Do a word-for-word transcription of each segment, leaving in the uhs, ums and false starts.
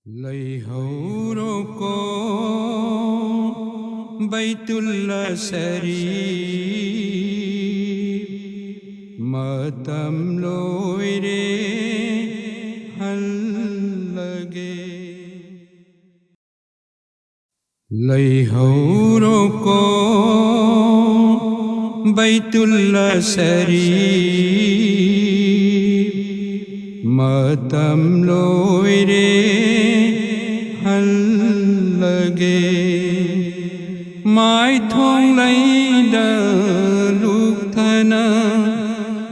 ꯂꯩꯍꯧꯔꯣꯀꯣ ꯕꯩꯇꯨꯜꯂꯥ ꯁꯔꯤꯐ, ꯃꯇꯝ ꯂꯣꯏꯔꯦ, ꯍꯜꯂꯒꯦ꯫ ꯂꯩꯍꯧꯔꯣꯀꯣ ꯕꯩꯇꯨꯜꯂꯥ ꯁꯔꯤꯐ, ꯃꯇꯝ ꯂꯣꯏꯔꯦ, ꯍꯜꯂꯒꯦ꯫ ꯃꯥꯏꯊꯣꯡ ꯂꯩꯗ ꯂꯨꯞꯊꯅ,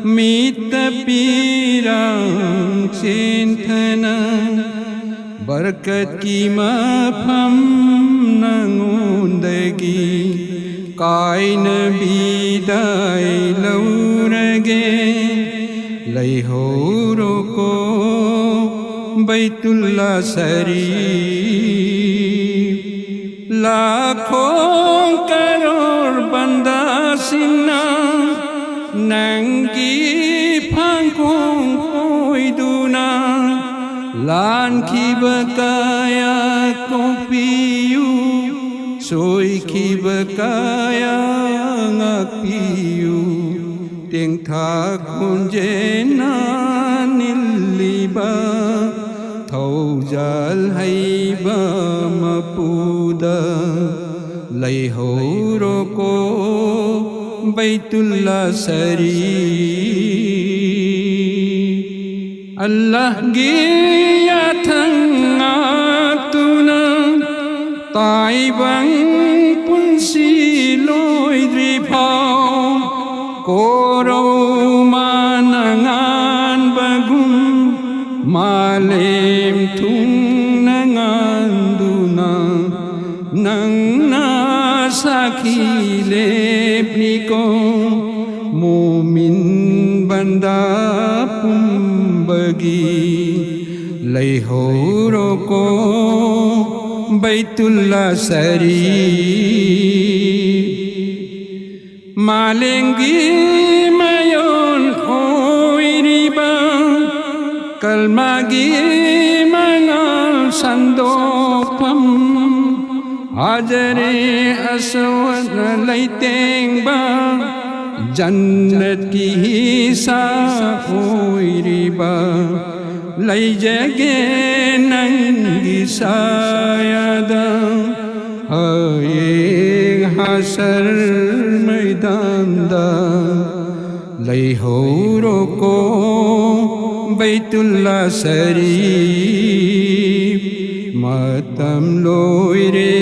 ꯃꯤꯠꯇ ꯄꯤꯔꯥꯡ ꯆꯦꯟꯊꯅ, ꯕꯔꯀꯠꯀꯤ ꯃꯐꯝ ꯅꯉꯣꯟꯗꯒꯤ ꯀꯥꯏꯅ ꯕꯤꯗꯥꯏ ꯂꯧꯔꯒꯦ꯫ ꯂꯩꯍꯧꯔꯣꯀꯣ ꯕꯩꯇꯨꯜꯂꯥ ꯁꯔꯤꯐ, ꯂꯥꯈꯣꯡ ꯀꯔꯣꯔ ꯕꯟꯗꯥꯁꯤꯡꯅ ꯅꯪꯒꯤ ꯐꯪꯈꯣꯡ ꯀꯣꯏꯗꯨꯅ, ꯂꯥꯟꯈꯤꯕ ꯀꯌꯥ ꯀꯣꯛꯄꯤꯌꯨ, ꯁꯣꯏꯈꯤꯕ ꯀꯌꯥ ꯉꯥꯛꯄꯤꯌꯨ꯫ ꯇꯦꯡꯊꯥ ꯈꯣꯟꯖꯦꯜꯅ ꯅꯤꯜꯂꯤꯕ ꯊꯧꯖꯥꯜ ꯍꯩꯕ ꯃꯄꯨꯗ ꯂꯩꯍꯧꯔꯣꯀꯣ ꯕꯩꯇꯨꯜꯂꯥ ꯁꯔꯤꯐ꯫ ꯑꯜꯂꯥꯍꯒꯤ ꯌꯥꯊꯪ ꯉꯥꯛꯇꯨꯅ ꯇꯥꯏꯕꯪ ꯄꯨꯟꯁꯤ ꯂꯣꯏꯗ꯭ꯔꯤ ꯐꯥꯎ, ꯀꯣꯔꯧ ꯃꯥꯅ ꯉꯥꯟꯕꯒꯨꯝ ꯃꯥꯂꯦꯝ ꯊꯨꯡꯅ ꯉꯥꯟꯗꯨꯅ, ꯅꯪꯅ ꯁꯥꯈꯤ ꯂꯦꯞꯂꯤꯀꯣ ꯃꯨꯃꯤꯟ ꯕꯟꯗꯥ ꯄꯨꯝꯕꯒꯤ꯫ ꯂꯩꯍꯧꯔꯣꯀꯣ ꯕꯩꯇꯨꯜꯂꯥ ꯁꯔꯤꯐ, ꯃꯥꯂꯦꯝꯒꯤ ꯃꯌꯣꯟ ꯑꯣꯏꯔꯤꯕ ꯀꯜꯃꯥꯒꯤ ꯃꯉꯥꯜ ꯁꯟꯗꯣꯛꯐꯝ, ꯍꯖꯔꯦ ꯑꯁꯋꯠꯅ ꯂꯩꯇꯦꯡꯕ, ꯖꯟꯅꯠꯀꯤ ꯍꯤꯁꯥ ꯑꯣꯏꯔꯤꯕ, ꯂꯩꯖꯒꯦ ꯅꯪꯒꯤ ꯁꯥꯌꯥꯗ꯫ ꯍꯌꯦꯡ ꯍꯁꯔ ꯃꯩꯗꯥꯟꯗ ꯂꯩꯍꯧꯔꯣꯀꯣ ꯕꯩꯇꯨꯜꯂꯥ ꯁꯔꯤꯐ꯫ ꯃꯇꯝ ꯂꯣꯏꯔꯦ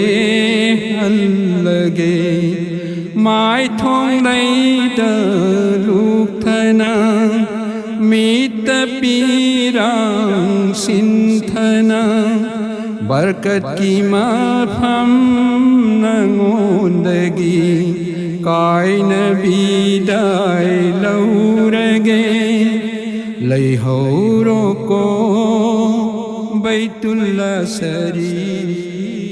ꯍꯜꯂꯒꯦ, ꯃꯥꯏꯊꯣꯡ ꯂꯩꯗ ꯂꯨꯞꯊꯅ, ꯃꯤꯠꯇ ꯄꯤꯔꯥꯡ ꯁꯤꯟꯊꯅ, ꯕꯔꯀꯠꯀꯤ ꯃꯐꯝ ꯅꯉꯣꯟꯗꯒꯤ ꯀꯥꯏꯅ ꯕꯤꯗꯥꯏ ꯂꯧꯔꯒꯦ꯫ ꯂꯩꯍꯧꯔꯣꯀꯣ ꯕꯩꯇꯨꯜꯂꯥ ꯁꯔꯤꯐ꯫